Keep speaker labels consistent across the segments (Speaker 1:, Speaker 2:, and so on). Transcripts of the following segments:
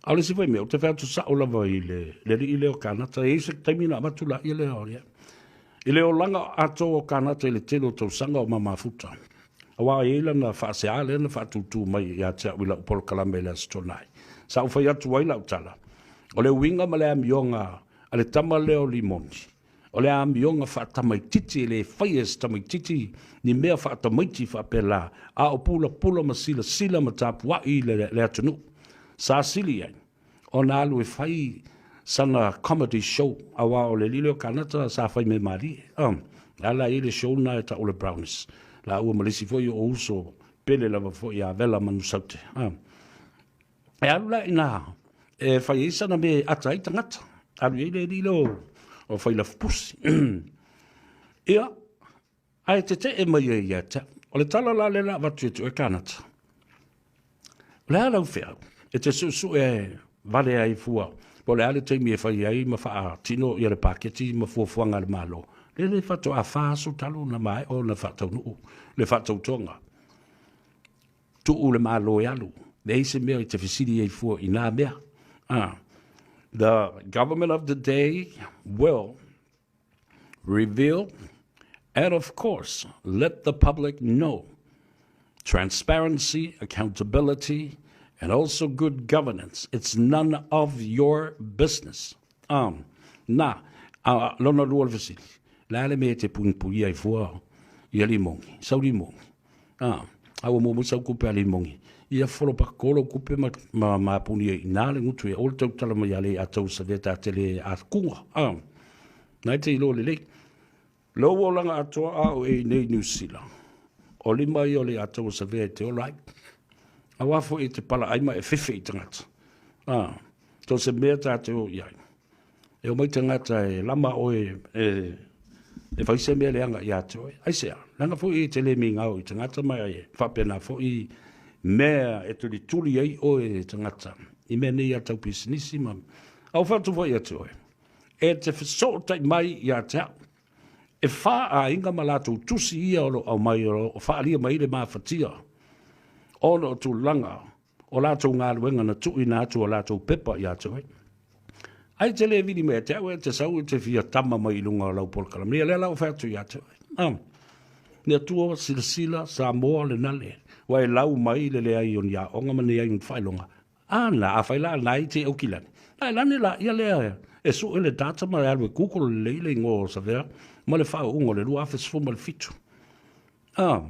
Speaker 1: A o le isi foi mea, ou te fai atu sao lava i le, le alii lea o Kanata, e i ai se taimi ona avatu laia lea o ia. I le olaga atoa o Kanata i le tele o tausaga o mamafuta, aua e i ai lana faasea lea na faatūtū mai ia te au i lau polokalame i le Aso Toonai. Sa ou fai atu ai lau tala, o le uiga ma le amioga a le tama lea o Limoni, o le amioga faatamaitiiti e le faia e se tamaitiiti ni mea faatamaiti faapela, a o pulapula ma silasila ma tapuai i le, le atunuu. Sa sili ai ona alu e fai sana comedy show, aua o le alii lea o Kanata sa fai mea malie. Um, ala i le show na e tau o le Brownies. Laua ma le isi foi o uso pele lava foi ia Vela Manusaute. Um, e alu la ina e fai ai sana mea e ata ai tagata. Alu i ai le alii lea o, o Failafupusi. Ia, ae tetee mai ai ia te au. O le tala la lea o le a avatu ia te oe Kanata. O le a lau feau e te suesue vale ai fua po o le a le taimi e fai ai ma faatino ia le paketi ma fuafuaga a le Malo. Lea le faatoa 4 aso talu ona maea ona faataunuu le faatautoga. Tuu le Malo e alu. Leai se mea e te fesili ai fua i nā mea. Ah. The government of the day will reveal and of course let the public know transparency, accountability, and also good governance. It's none of your business. Um, na, a, lona lua le fesili. Le a le mea e te puipuia ai fua ia Limogi, sau Limogi. A, a ua muamua sau kupe a Limogi. Ia folo pakolo kupe ma, ma, ma puni ai nā le ngutu e o le tautala mai a le a tau sa ta tele a kunga. A, nai te ilo lelei. Lou olaga atoa a o e i nei Niu Sila, o lima ia o le atoa savea e te ola ai. Aua foi e te pala ai ma e fefe i tagata. A, to se mea tātou o i ai. E o mai tagata e lama oe e, e fai se mea leaga ia te oe. Aisea, leaga foi e te le migao i tagata ma e faapena foi mea e tulituli ai oe e tagata i mea nei a tau pisinisi ma au fatu foi ia te oe. E te fesootai mai ia te au. E whā aiga ma latou tusi ia o lo aumai o lo whaalia mai le mafatia ona o tulaga o latou galuega na tuuina atu o latou pepa ia te oe. Ai te le vili mai ia te au e te sau e te fia tama mai i luga o lau polokalame. Ia lea la ua fai atu ia te oe. Ah. Le Atua silasila Samoa le nale, ua e lau mai le leai o ni aoga ma ni ai o ni faailoga. Ana, afai la na i te Aukilani. Na e lani la ia lea e sue le data ma e alu e Google lelei le igoa o Savea ma le faauuga o le 2017. Ah,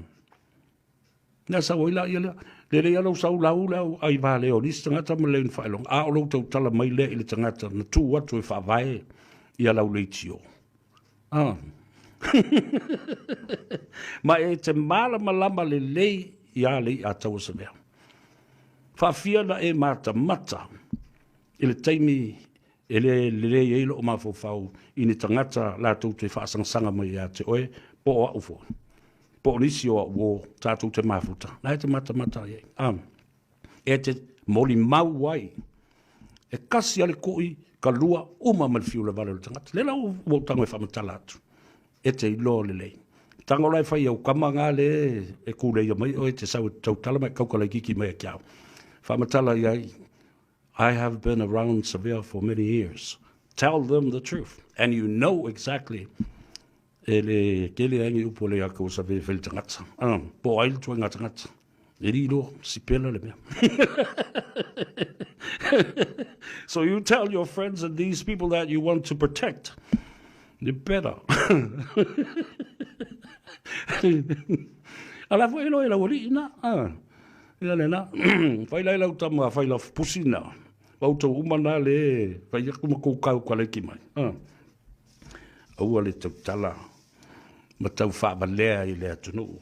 Speaker 1: na sau ai la ia lea. Lelei a lou sau lau le au ai vale o nisi tagata ma le ni faailoga. A o lou tautala mai lea i le tagata na tu atu e faavae ia lau leitio. Ah. Ma e te malamalama lelei ia le i a taua Savea. Faafia na e matamata i le taimi e le lelei ai loo mafaufau i ni tagata latou te faasagasag mai ia te oe po o au foi po o nisi o au uō tatou te mafuta na e te matamata i ai um, e te molimau ai e kasi a le kui ka lua uma ma le fiu le vale o le tagata le la ua ou tago e faamatala atu e te iloa lelei. Tango la e fai au kama ngā le e kūleia mai oe te sau e tautala mai kaukala kiki mai e kia au. Whaamatala i ai, I have been around Sevilla for many years. Tell them the truth. And you know exactly e le kele ai ni upu le aku o Sevilla fai le tagata. Po ai le tuaiga tagata. E riro, sipela le mea. So you tell your friends and these people that you want to protect, you better. Ala foi lo e lau alii na. Ah. Ia le na. Fai lai lau tama, fai lau pusi na. Wau tau uma na le, fai aku ma kou kau ka leki mai. Ah. Aua le tautala ma tau whaavalea i le atunuu.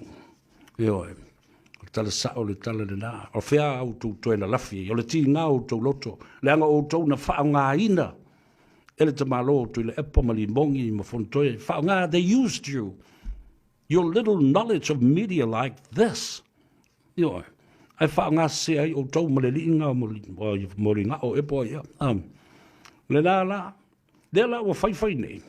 Speaker 1: Ioe, o le tala sao le tala lenā. O fea a outou toe lalafi ai? O le tiga o outou loto, leaga o outou na faaaogaina e le tamalo o Tuilaepa ma Limogi ma Fonotoe. Faaaoga, they used you, your little knowledge of media like this. Ioe, ae faaaoga sese ai outou ma le liiga o Ligao ea po o ai ea. Lenā la, Lea la ua faifai nei,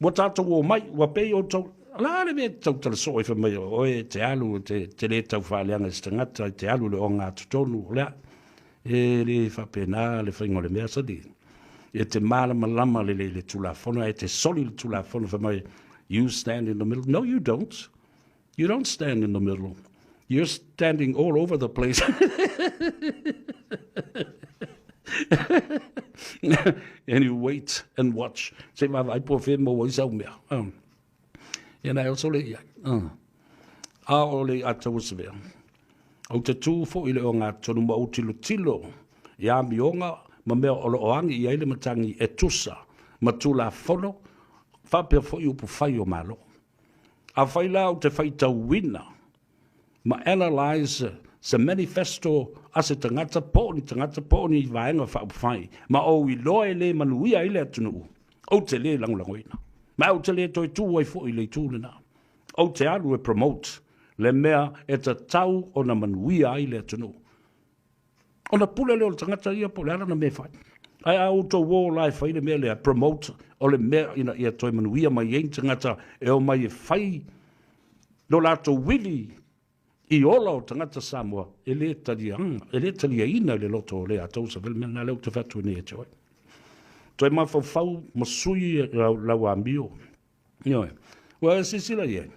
Speaker 1: ua tatou omai, ua pei outou, la le mea e te tautala soo ai fai mai o oe e te alu, te, te le tau faaleaga i se tagata, e te alu i le ogatotonu, o lea. E le faapena le faiga o le mea sali. E te malamalama lelei i le Tulafono, ae te soli le Tulafono fai mai, you stand in the middle. No, you don't. You don't stand in the middle. You're standing all over the place. And you wait and watch. Se vaavaai po o fea e maua ai sau mea. Ia na e oso le i ai. A o le ataua sevea. Ou te tu foi i le ogatotonu ma ou tilotilo i amioga ma mea o lo o agi i ai le matagi e tusa ma Tulafono faapea foi upufai o Malo. Afai la ou te faitauina ma analyse se manifesto a se tagata po o ni tagata po o ni vaega faaupufai ma ou iloa e le manuia ai le atunuu, ou te le lagolagoina. Ma ou te le toe tu ai foi i le itu lena. Ou te alu e promote le mea e tatau ona manuia ai le atunuu. Ona pule lea o le tagata ia po o le a lana mea e fai. Ae a outou o la e fai le mea lea, promote o le mea ina ia toe manuia mai ai ni tagata e omai e fai lo latou wili i ola o tagata Samoa, e le taliaga, e le taliaina i le loto o le atou sa vele mea na lea ou te fai atu nei e te oe. Toe mafaufau ma sui lau, lau amio. Ioe. Ua e silasila i ai,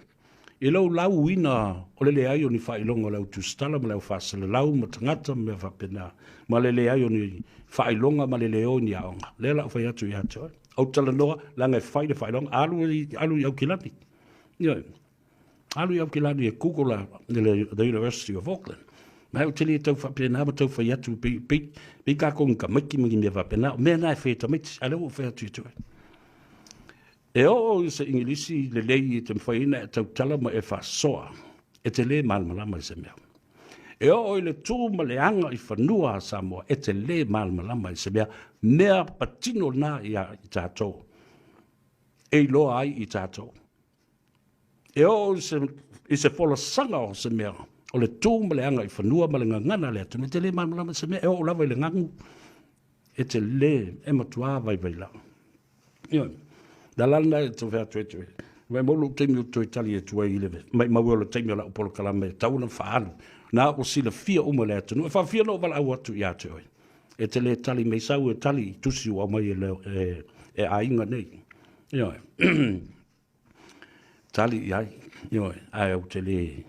Speaker 1: i lou lauina o le leai o ni faailoga o le au tusitala ma le au faasalalau ma tagata ma mea faapena, ma le leai o ni faailoga ma le le o i ni aoga. Lea la ou fai atu ia te oe. Ou talanoa, leaga e fai le faailoga, alu i, alu i Aukilani. Ioe. Alu i Aukilani e Google a, le, the University of Auckland. Ma ou te le tau faapena ma tau fai atu, pei, pei, pei kākou ni tamaiti ma ni mea faapena. O mea na e fai e tamaiti, a lea ua ou fai atu ia te oe. E oo i se Igilisi lelei e te mafai ai ona e tautala ma e faasoa, e te lē malamalama i se mea. E oo i le tū ma le aga i fanua a Samoa, e te lē malamalama i se mea, mea patino na ia i tatou, e iloa ai i tatou. E oo i se, i se folasaga o se mea, o le tū ma le aga i fanua ma le gagana a le atunuu, e te lē malamalama i se mea, e oo lava i le gagu, e te lē, e matuā vaivai lava. Ioe. Le ala lena e tau fai atu ai te oe. Maimau lou taimi ou te toe tali atu ai i le maimau e o le taimi o lau polokalame e tatau ona faaalu. Na ua silafia uma e le atunuu. E faafia ona ou valaau atu ia te oe. E te le tali mai sau e tali i tusi ua aumai e, le, e, e aiga nei. Ioe. tali i ai. Ioe, ae ou te le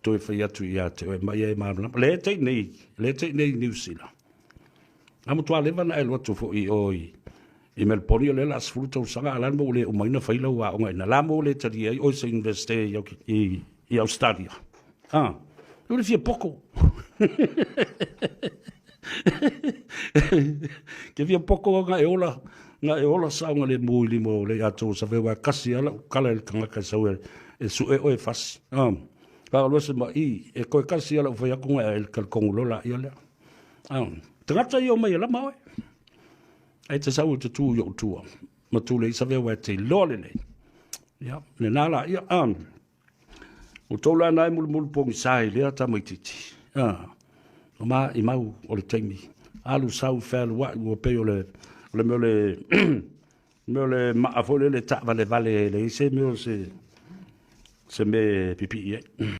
Speaker 1: toe fai atu ia te oe, ma ia e malamalama. Le tei nei, le tei nei i Niu Sila. A matua leva na e alu atu foi i o i, i Melbourne, o lea la 10 tausaga, a la mo le umaina fai lau aoga ina. La mo le talia ai oe se universite i, i, i Australia. Ah, o le fia poko. Ke fia poko nga e ola, nga e ola saonga le mu i lima o le ato sa fewa kasi ala u kala le tangata e sau e, e su e oe fasi. Ah, ka lua se ma i, e koe kasi ala u whai aku nga e kal kongu lola ia lea. Ah, tangata i o mai e lama oe. Ai te sau e te tū i o tua. Ma tū le i sa fewa e te iloa le nei. Ia, le nā la, ia, ah, O tou la na e mulumulu pogisa i lea tamaititi. A, o ma i mau o le taimi. Alu sau fealuai ua pei o le, o le mea o le, mea o le maa foi lele taavalevale e leai se mea o se, se mea e pipii ai.